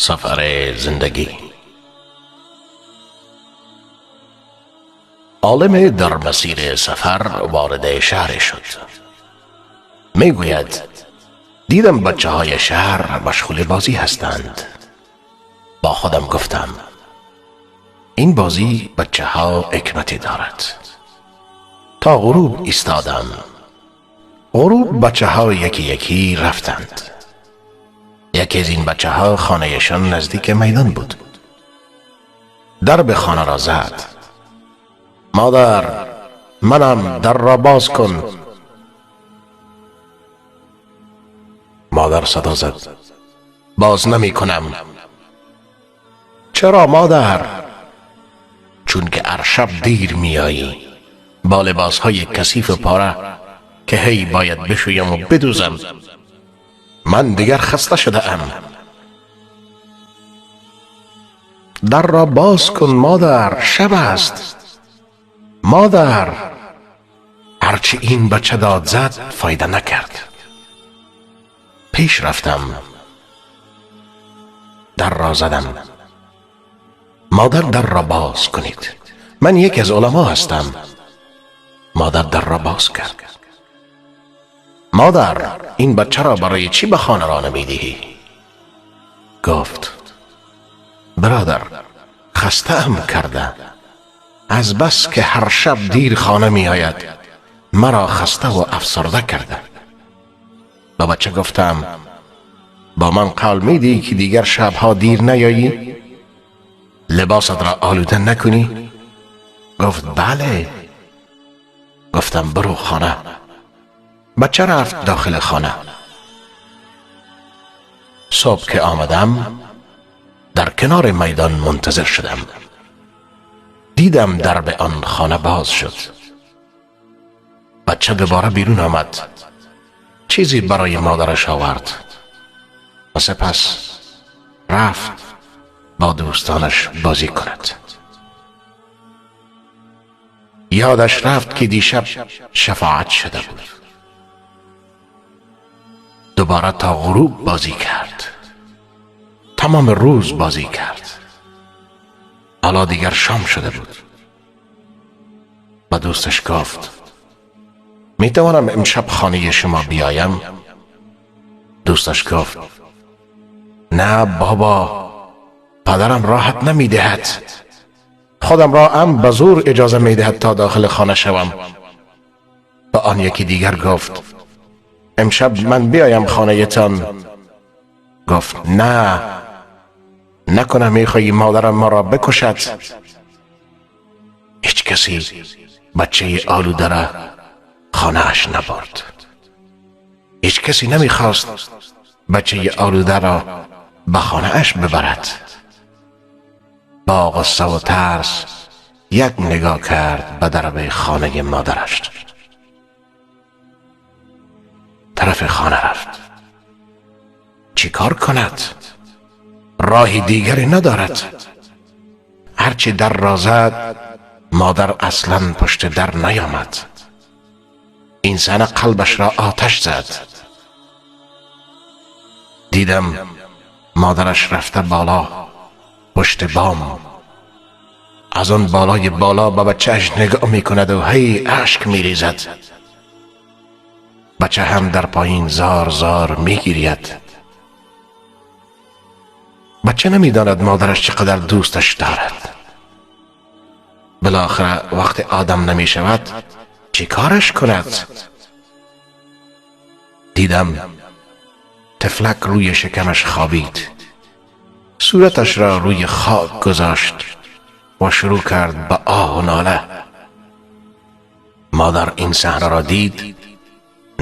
Сафари зиндагӣ. Олиме дар масири сафар вориди шаҳре шуд. Мегӯяд: дидам бачаҳои шаҳр машғули бозӣ ҳастанд. Бо худам гуфтам: ин бозии бачаҳо ҳикмате дорад. То ғуруб истодам. Ғуруб бачаҳо яке яке рафтанд. Яке аз ин бачаҳо хонаашон наздики майдон буд. Дарби хонаро зад. Модар, манам, дарро боз кун. Модар садо зад: боз намекунам. Чаро модар? Чунки ҳар шаб дер меоӣ бо либосҳои касифу пора, ки ҳей бояд бишӯяму бидӯзам. Ман дигар хаста шудаам. Дарро боз кун модар, шаб аст. Модар! Ҳарчи ин бача дод зад, фоида накард. Пеш рафтам, дарро задам. Модар, дарро боз кунед, ман яке аз уламо ҳастам. Модар дарро боз кард. Модар, ин бачаро барои чӣ ба хона ро намедиҳӣ? Гуфт: бародар, хастаам карда. Аз бас ки ҳар шаб дер хона меояд, маро хаставу афсурда карда. Ба бача гуфтам: бо ман қавл медиҳӣ, ки дигар шабҳо дер наёӣ? Либосатро олуда накунӣ? Гуфт: бале. Гуфтам: бирав хона. Бача рафт дохили хона. Субҳ ки омадам, дар канори майдон мунтазир шудам. Дидам дарби он хона боз шуд. Бача дубора берун омад, чизе барои модараш овард ва сипас рафт бо дӯстонаш бозӣ кунад. Ёдаш рафт, ки дишаб шафоат шуда буд. Дубора то ғуруб бозӣ кард. Тамоми рӯз бозӣ кард. Ҳоло дигар шом шуда буд. Ба дӯсташ гуфт: метавонам имшаб хонаи шумо биёям? Дӯсташ гуфт: на бобо, падарам роҳат намедиҳад. Худамро ҳам ба зӯр иҷоза медиҳад то дохили хона шавам. Ба он яке дигар гуфт: имшаб ман биёям хонаатон? Гуфт: на, накунам мехоҳӣ модарам маро бикушад. Ҳеҷ касе бачаи олударо хонааш набурд. Ҳеҷ касе намехост бачаи олударо ба хонааш бибарад. Бо ғуссаву тарс як нигоҳ кард ба дарби хонаи модараш. Тарафи хона рафт. Чӣ кор кунад? Роҳи дигаре надорад. Ҳарчи дарро зад, модар аслан пушти дар наёмад. Ин саҳна қалбашро оташ зад. Дидам модараш рафта боло, пушти бом. Аз он болои боло ба бачааш нигоҳ мекунаду ҳей ашк мерезад. Бача ҳам дар поин зор зор мегиряд. Бача намедонад модараш чӣ қадар дӯсташ дорад. Билохира вақте одам намешавад, чӣ кораш кунад? Дидам тифлак рӯи шикамаш хобид, сураташро рӯи хок гузошт ва шурӯъ кард ба оҳу нола. Модар ин саҳнаро дид,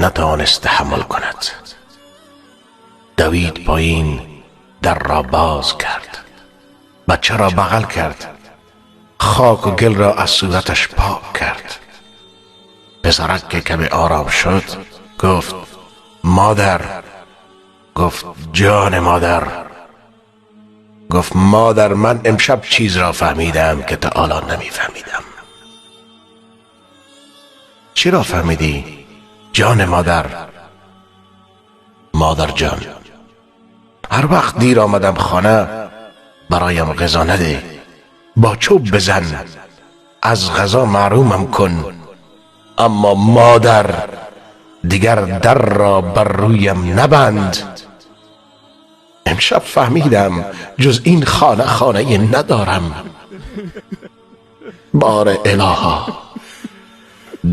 натавонист таҳаммул кунад. Давид поин, дарро боз кард, бачаро бағал кард, хоку гилро аз сураташ пок кард. Писарак ки каме ором шуд, гуфт: модар. Гуфт: ҷони модар. Гуфт: модар, ман имшаб чизро фаҳмидам, ки то ҳоло намефаҳмидам. Чиро фаҳмидӣ, ҷони модар? Модарҷон, هر وقت دیر آمدم خانه برایم غذا نده، با چوب بزن، از غذا محرومم کن، اما مادر دیگر در را بر رویم نبند. امشب فهمیدم جز این خانه خانه ندارم. بار الها،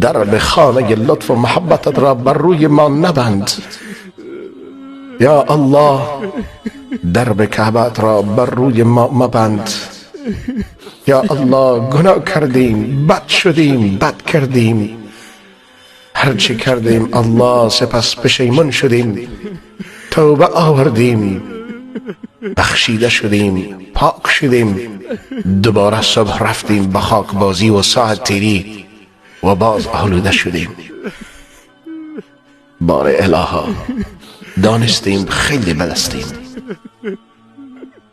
درب خانه لطف و محبتت را بر روی ما نبند. یا الله، درب کعبت را بر روی ما مبند. یا الله، گناه کردیم، بد شدیم، بد کردیم، هرچی کردیم الله سپس پشیمان شدیم، توبه آوردیم، بخشیده شدیم، پاک شدیم، دوباره صبح رفتیم به خاک بازی و ساعت تیری و باز آلوده شدیم. بار الها، دانستیم خیلی بد هستیم.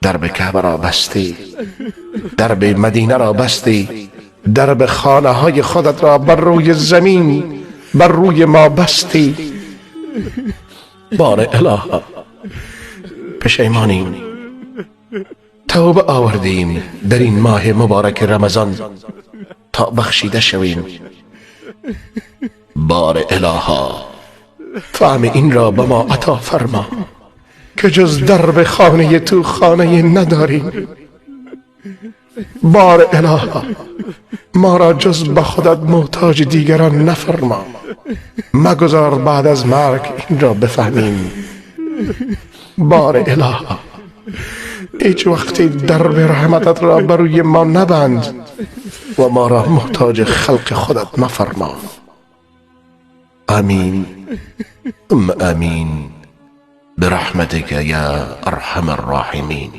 درب کعبه را بستی، درب مدینه را بستی، درب خانه های خودت را بر روی زمین، بر روی ما بستی. بار الها، پشیمانیم، توبه آوردیم در این ماه مبارک رمضان تا بخشیده شویم. بار الها، فهم این را به ما عطا فرما که جز درب خانه تو خانه نداریم. بار الها، ما را جز به خودت محتاج دیگران نفرما، مگذار بعد از مرگ این را بفهمیم. بار الها، هیچ وقتی درب رحمتت را بر روی ما نبند و ما را محتاج خلق خودت مفرما. آمین ثم آمین برحمتك یا ارحم الراحمین.